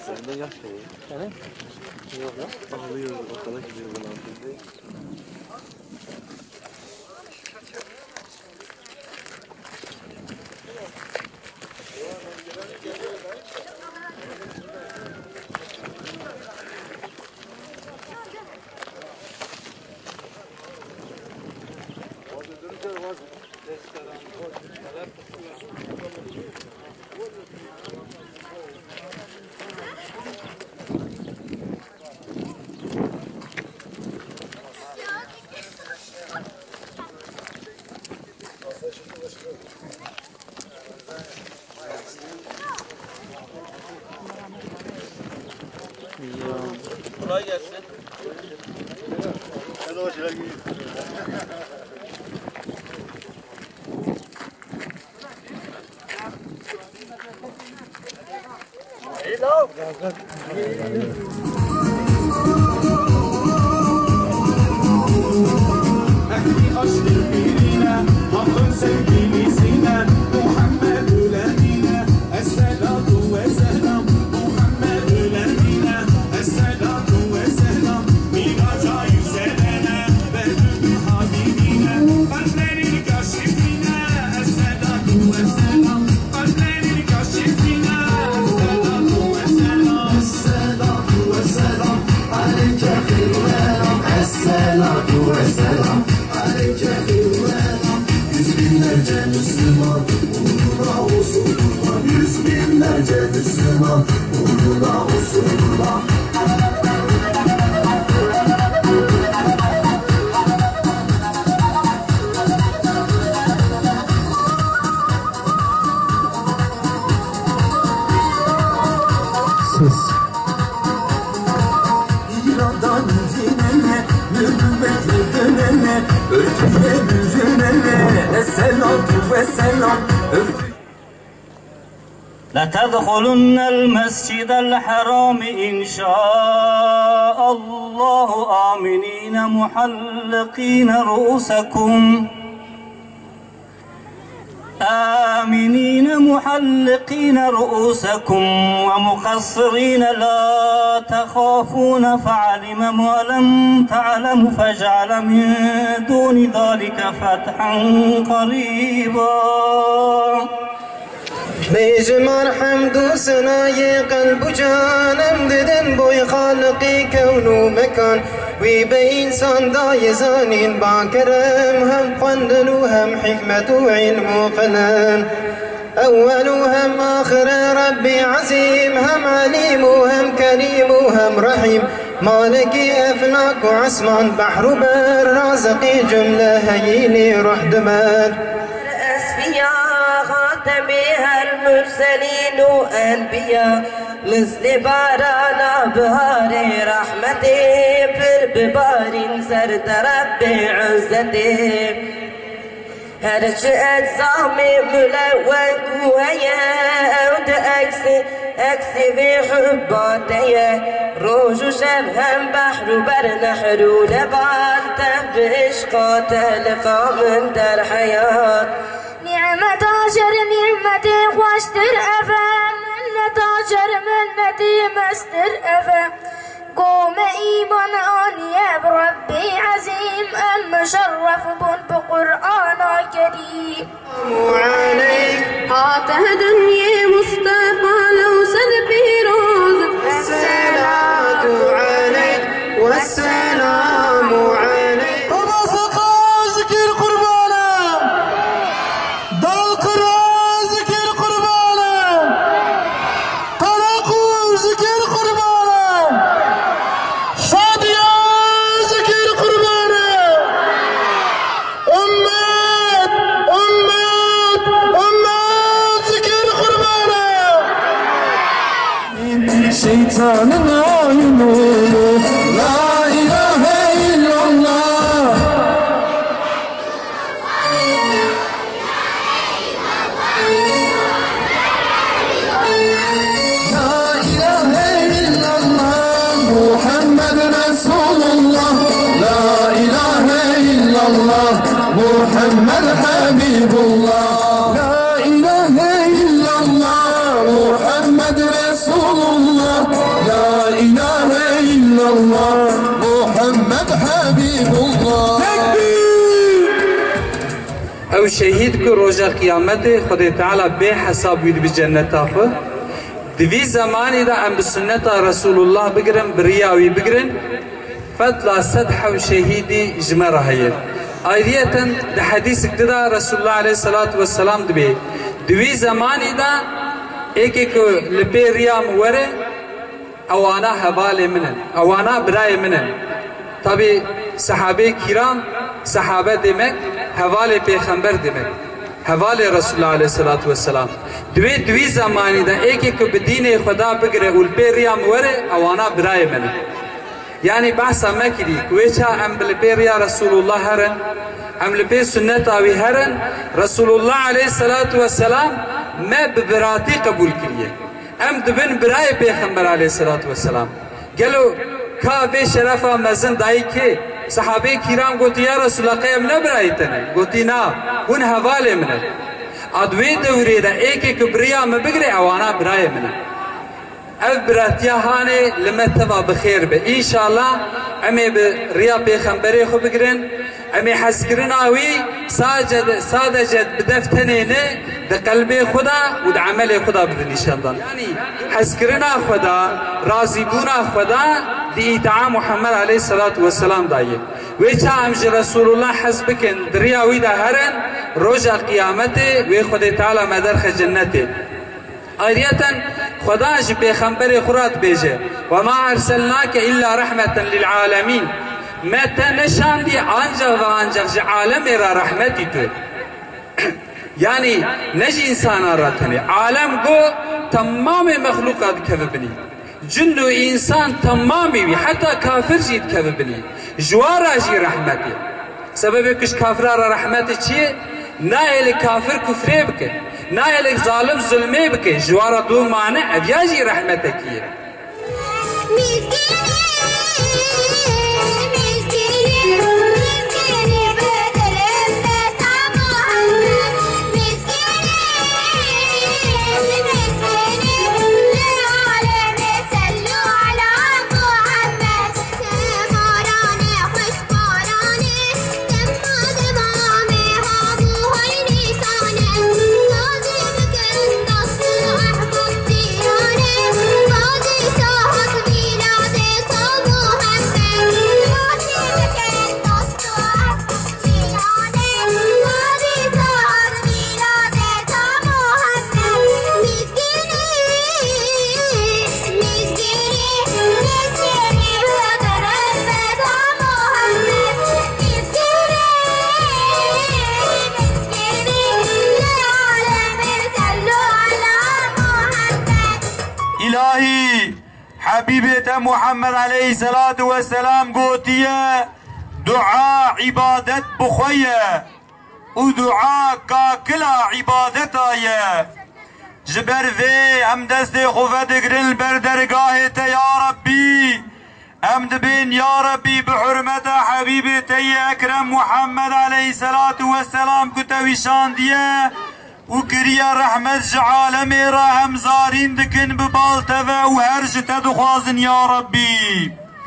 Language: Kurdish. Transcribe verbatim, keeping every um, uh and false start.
Senden yaş da var. Efendim? Yok ya. Ağlıyor, ortalık gidiyor bunun altında. Kolay gelsin. Ehli aşkın birine, Hakkın sevgilisine, Muhammed Ülemine, Esselatu ve selam, Muhammed Ülemine, Esselatu ve selam, Miraca yükselene, Bedü'nün Habibine, kalplerin kaşifine, Esselatu ve selam, kalplerin kaşifine, Esselatu ve selam. Esselatu ve selam, aleyke hayrul enam, Esselatu ve selam. Yüz binlerce Müslüman uğruna olsun kurban. Yüz binlerce Müslüman uğruna olsun kurban. Ses. İran'dan Medine'ye, nübüvvetle dönene, örtüye bürünene, esselatu ve selam, örtü- لتدخلن المسجد الحرام إن شاء الله آمنين محلقين رؤوسكم آمنين محلقين رؤوسكم ومقصرين لا تخافون فعلم ما لم تعلموا فجعل من دون ذلك فتحا قريبا. Bêjim hemd û senayê qelb û can em didin boy Xaliqî kewn û mekan. Wî bi însan dayê zanîn ba kerem, hem xwendin û hem hikmet û îlm û qelem. Ewwel û hem axir e Rebbî ezîm, hem elîm û hem kerîm û hem rehîm. Malikî eflak û esman, behr û ber, raziqî cumle heyînî ruh diber. Esfiya, xatemî her murselîn û enbiya. Mislê barana biharê rehmetê pir bibarîn ser te Rebbê izzetê. Her çi eczamê mule wekû heye, ew di eksê, eksê vê hubba te ye. Roj û şev hem behr û ber, nehr û nebal, te bi îşqa te liqa min der heyat. Nîmeta jer nîmetê xweştir ev e, minneta jer minnetê mestir ev e. Ku me îman aniye bi Rebbê ezîm, em muşerref bûn bi Qur'ana Kerîm. Hate dinyê Mustefa lew sed pîroz. Esselatu aleyk, wesselamu aleyk. Baba Seqa zikir qurban e. Dalqira zikir qurban e. Qereqû zikir qurban e. Şadiya zikir qurban e. Ummet, ummet, ummet zikir qurban e. Şeytanın oyunu. La ilahe illallah. La ilahe illallah, Muhammed Resulullah. La ilahe illallah, Muhammed Habibullah. La ilahe illallah, Muhammed Resulullah. Ew şehîd ku roja qiyametê Xwedê Teala bê hesab wî dibi cenneta xwe. Di vî zemanî de em bi sunneta Resulullah bigirin, bi riya wî bigirin. Fedla sed hew şehîdî ji me re heye. Ayriyeten di hedîsik di de Resulullah aleyhisselatu vesselam dibê, di wî zemanî de êkê ku li pê riya min were, ewana hevalê min in, ewana birayê min in. Tabî sehabê kiram, sehabe demek, hevalê pêxember demek. Hevalê Resulullah aleyhisselatu vesselam. Di wê, di wî zemanî de êkê ku bi dînê Xweda bigire û li pê riya min were, ewana birayê min in. Yanî behsa me kirî ku wê ça em bi li pê riya Resulullah herin, em li pê sunneta wî herin, Resulullah aleyhisselatu vesselam me bi biratî qebûl kiriye. Em dibin birayê Pêxember aleyhisselatu vesselam. Gelo ka vê şerefa mezin dayî kê? Sehabê kiram gotî, "Ya Resulallah, qey em ne birayê te ne?" Gotî, "Na, hûn hevalê min in." A di wê dewrê de êkê ku bi riya min bigire, ewana birayê min in. Ev biratiya hanê li me teva bi xêr be. Înşallah em ê bi riya Pêxemberê xwe bigirin. Em ê hezkirina wî sadece, sadece bi dev tenê ne, di qelbê xwe de û di emelê xwe de bidin nîşandan. Yanî hezkirina xwe de, razîbûna xwe de di îtaa Muhammed aleyhisselatu vesselam de ye. Wê ça em ji Resulullah hez bikin, di riya wî de herin, roja qiyametê wê Xwedê Teala me derxe cennetê. Ayriyeten Xweda ji pêxemberê xwe re dibêje, "Ve ma erselnake illa rehmeten lil alemîn." Me te neşandî ancak ve ancak ji alemê re rehmetî tu. Yanî ne ji însanan re tenê. Alem go temamê mexlûqa dikeve binî. Cin û însan temamî wî, heta kafir jî dikeve binî. Ji wan re jî rehmet e. Sebebê ku ji kafira re rehmet e çi ye? Nayê li kafir kufrê bike. Nayê li zalim zulmê bike. Ji wan re dû mane, ev ya jî rehmetekî ye. Îlahî, Hebîbê te Muhammed aleyhisselatu vesselam gotiye, dua îbadet bi xwe ye û dua kakila îbadeta ye. Ji ber vê em destê xwe vedigirin li ber dergahê te ya Rebbî. Em dibên ya Rebbî bi hurmeta Hebîbê te yê Ekrem Muhammed aleyhisselatu vesselam ku te wî şandiye û kiriye rehmet ji alemê re, em zarîn dikin bi bal te ve û her ji te dixwazin ya Rebbî.